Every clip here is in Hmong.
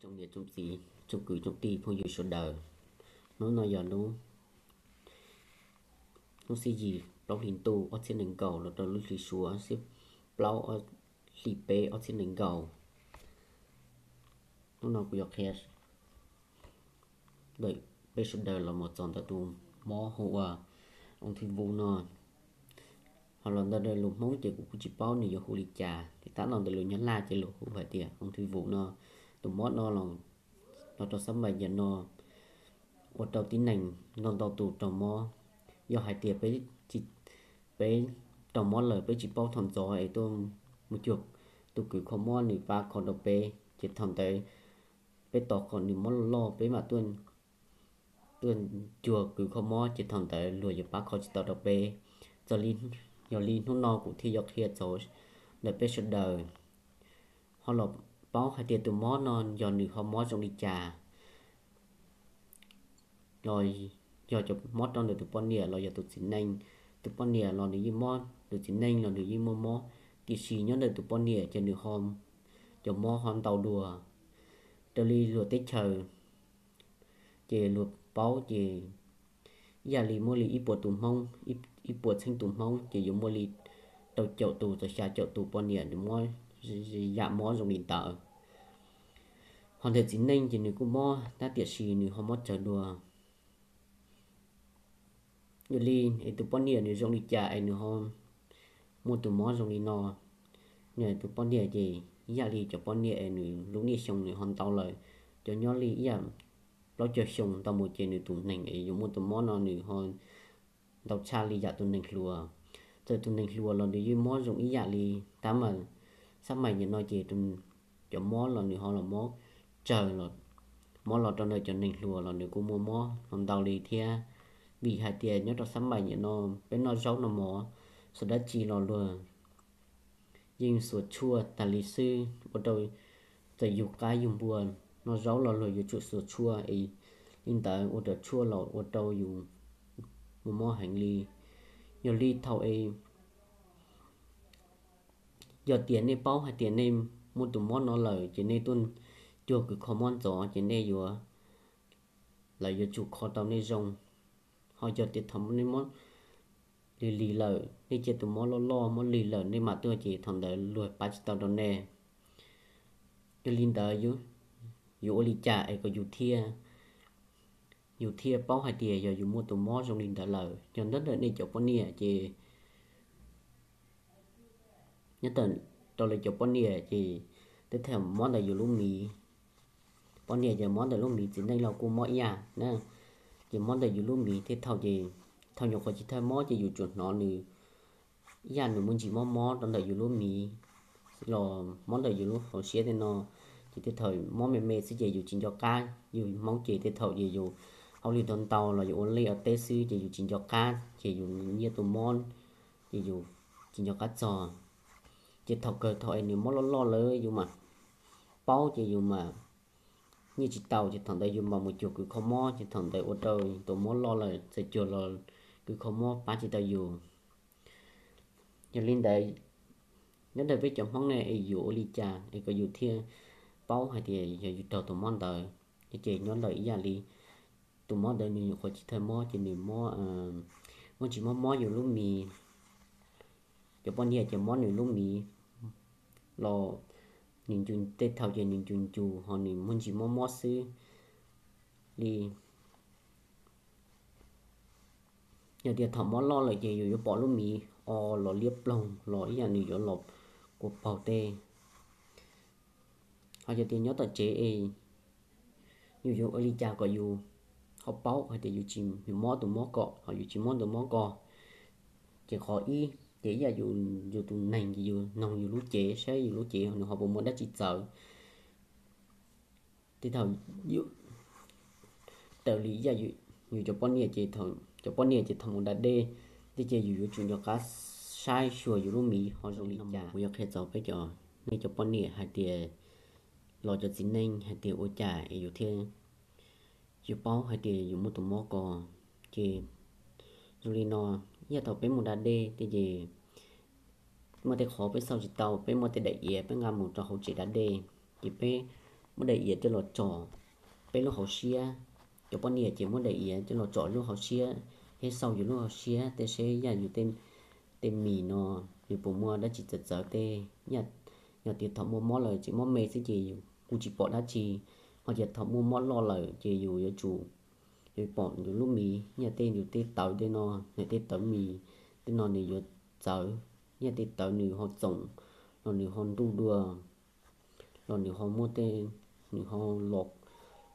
Tsoom niam tsoom txiv tsoom kwv tsoom tij phooj ywg sawv daws, hnub no yog hnub, hnub xiab yim plaub hlis ntuj ob txhiab nees nkaum los rau lub hli suav xiab plaub hli peb ob txhiab nees nkaum. Hnub no kuv yuav qhia ntawm peb sawv daws los mus txog ntawm tus mob hu ua ung thư vú no. Ho los ntawm lus Hmoob ces kuv kuj tsis paub nws yuav hu li cas, tab los ntawm lus Nyab Laj ces lus hu hais tias ung thư vú no. Tus mob no los rau xab mais yam no ua rau tib neeg ntau ntau tus raug mob. Yog hais tias peb raug mob lawm peb tsis paub thaum ntxov es tuaj mus cuag tus kws kho mob nws pab kho rau peb, ces thaum ntawd peb tos kom nws mob loj loj peb mam tuaj cuag kws kho mob ces thaum ntawd luag yuav pab kho tsis tau rau peb. Txawm li, yog li hnub no kuv thiaj yuav qhia txog ntawm peb sawv daws ho los paub hais tias tus mob no yog nws ho mob zoo li cas, los yog cov mob rau ntawm tus poj niam los yog tus txiv neej. Tus poj niam los nws yeej mob, tus txiv neej los nws yeej muaj mob, tiam sis nyob ntawm tus poj niam ces nws ho, cov mob ho ntau dua. Raws li luag teb chaws ces luag paub ces ib yam li muaj li ib puas tus Hmoob, ib puas txheeb tus Hmoob ces yuav muaj li rau caum tus txog xya caum tus poj niam nws muaj yam mob zoo li ntawd. Ho ntawm txiv neej ces nws kuj mob tab tiam sis nws ho mob tsawg dua. Yog li es tus poj niam nws zoo li cas es nws ho muaj tus mob zoo li no? Nws tus poj niam ces ib yam li cov poj niam es nws lub niaj xyoo nws ho ntau lawm, cov nyob li ib yam plaub caug xyoo ntau mus ces nws tus neeg es yuav muaj tus mob no nws ho ntau tshaj li yam tus neeg hluas. Txawm tus neeg hluas los nws yeej mob zoo ib yam li, tab mas xab mais nim no ces cov mob los nws ho los mob tsawg, mob los rau ntawm cov neeg hluas los nws kuj muaj mob los ntau li thiab. Vim hais tias nyob rau xab mais nim no peb noj zaub noj mov, xav dab tsi los luag yeej xuas tshuaj tas li xwb, ua rau txawm yug qaib yug npua noj zaub los luag yuav tsum xuas tshuaj es li ntawd ua rau tshuaj los ua rau yus muaj mob heev li. Yog li thaum es yog tias nej paub hais tias nej muaj tus mob no lawm ces nej tuaj cuag kws kho mob ntxov ces nej yuav, lawv yuav tsum kho tau nej zoo. Ho yog tias thaum nej mob lig lig lawm, nej cia tus mob loj loj mob lig lawm nej mam tuaj ces thaum ntawd luag pab tsis tau rau nej. Yog li ntawd yus ua li cas es kom yus thiaj, yus thiaj paub hais tias yog yus muaj tus mob zoo li ntawd lawm? Yog nyob ntawm nej cov poj niam ces, nyob ntawm rau lawv cov poj niam ces tej thaum mob ntawm yus lub mis, poj niam ces mob ntawm lub mis, txiv neej los kuj mob ib yam na. Ces mob ntawm yus lub mis tej thaum ces thaum nyuam qhuav tsis thawj mob ces yus tsuas hnov nws ib yam nws muaj ntsis mob mob rau ntawm yus lub mis los mob ntawm yus lub hauv siab tej no. Ces tej thaum mob me me xwb ces yus tsis nco qab, yus Hmoob ces tej thaum ces yus hauj lwm ntau ntau los yus ua liaj ua teb xwb ces yus tsis nco qab ces yus nyiaj tus mob ces yus tsis nco qab txog. Ces thaum kawg thaum es nws mob loj loj lawm yus mam paub ces yus mam nyiaj tsis tau ces thaum ntawd yus mam mus cuag kws kho mob ces thaum ntawd ua rau tus mob loj lawm txawm cuag los kws kho mob pab tsis tau yus. Yog li ntawd, nyob ntawm peb cov Hmoob ne es yuav ua li cas es kom yus thiaj paub hais tias yog yus raug tus mob ntawd? Ces nyob ntawm ib yam li tus mob ntawd nws nyuam qhuav tsis thawj mob ces nws mob, muaj ntsis mob mob yus lub mis. Cov poj niam ces mob nws lub mis los nws ncu, tej thaum ces nws ncu ncus ho nws muaj ntsis mob mob xwb li. Yog tias thaum mob loj lawm ces yus yuav pom lub mis o los liab ploog los ib yam nws yuav los kua paug tej. Ho yog tias nyob tom tsev es yus yuav ua li cas kom yus ho paub hais tias yus tsis mob tus mob ko ho yus tsis mob tus mob ko? Ces qhov ib ces ib yam yus tus neeg ces yus noog yus lub cev saib yus lub cev nws ho puas muaj dab tsi txawv. Tej thaum raws li ib yam yus cov poj niam ces, cov poj niam ces thaum mus da dej tej ces yus yuav tsum nco qab saib xyuas yus lub mis ho zoo li cas. Kuv yuav qhia txog peb cov, nej cov poj niam hais tias, los cov txiv neej hais tias ua cas es yus thiaj, yus paub hais tias yus muaj tus mob ko. Ces zoo li no, ib yam thaum peb mus da dej tej ces muaj tej qhov peb xauj tsis tau, peb muaj tej daim iav peb nqa mus rau hauv tsev da dej, ces peb muab daim iav coj los tsom peb lub hauv siab. Cov poj niam ces muab daim iav coj los tsom lub hauv siab, thiab xauj yus lub hauv siab tej seb yam yus tej mis no yus puas muaj dab tsi txawv txawv tej. Yog tias thaum muaj mob lawm tseem mob me xwb ces yus kuj tsis pom dab tsi, ho yog thaum muaj mob loj lawm ces yus yuav tsum, yus pom yus lub mis, yam tej yus tej tawv tej no, yam tej tawv mis tej no nws yuav txawv, yam tej tawv nws ho txoom, los nws ho nruj dua, los nws ho muaj tej, nws ho los,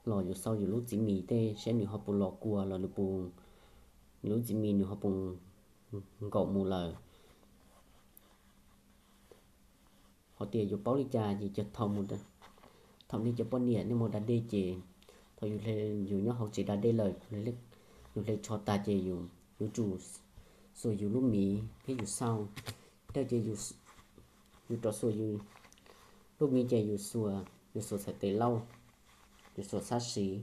los yus xauj yus lub txiv mis tej seb nws ho puas los kua los nws puas, nws lub txiv mis nws ho puas nkaum mus lawm. Ho tias yuav paub li cas ces cov thaum, thaum nej cov poj niam nej mus da dej ces, thaum yus nyob hauv tsev da dej lawm, yus hle tsho tas ces yus yuav tsum xuas yus lub mis thiab yus xauj. Thiab ces yus rov xuas yus lub mis ces yus xuas, yus xuas txhais tes lauj, yus xuas sab siv,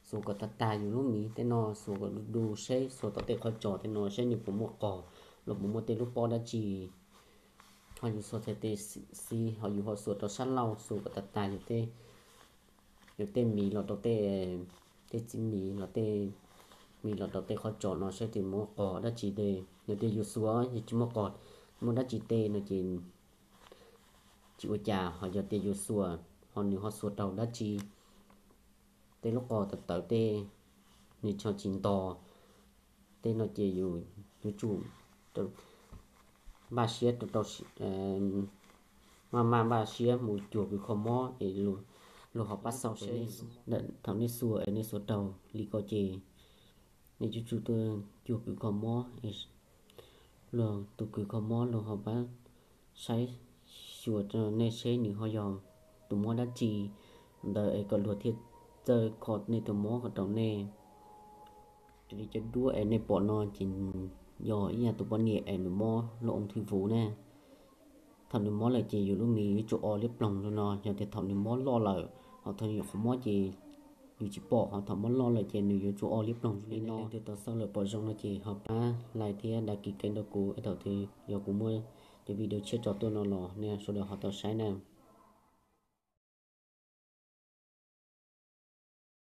xuas kom tag tag yus lub mis tej no, xuas kom du du seb, xuas tom tej qhov tsos tej no seb nws puas muaj qos los puas muaj tej lub pob dab tsi. Ho yus xuas txhais tes xi, ho yus ho xuas rau sab laug, xuas kom tag tag yus tej, yus tej mis los rau tej, tej txiv mis los tej, mis los rau tej qhov tsos no seb nws muaj qos dab tsi tej. Yog tias yus xuas yus tsis muaj qos, muaj dab tsi tej no ces tsis ua cas. Ho yog tias yus xuas ho nws ho xuas raug dab tsi, tej lub qos tawv tawv tej, nws tso tsis nto tej no ces yus yuav tsum npaj siab rau, maj maj npaj siab mus cuag kws kho mob es luag ho pab xauj seb. Thaum nej xuas es nej xuas raug li ko ces nej yuav tsum tuaj cuag kws kho mob, luag tus kws kho mob luag ho pab saib xyuas rau nej seb nws ho yog tus mob dab tsi ntawd es kom luag thiaj txawj kho nej tus mob rau nej. Raws li cov duab es nej pom no ces yog ib yam tus poj niam es nws mob lub oo thwj vuv na. Thaum nws mob lawm ces yus lub mis yuav tsum o liab ploog li no. Yog tias thaum nws mob loj lawm, ho thaum nyuam qhuav mob ces yus tsis pom, ho thaum mob loj lawm ces nws yuav tsum o liab ploog li no. Leej twg tau xauj lawm pom zoo no ces ho pab like thiab đăng ký kênh rau kuv es thaum twg yog kuv muaj cov video tshiab tso tuaj no los nej sawv daws ho tau saib na.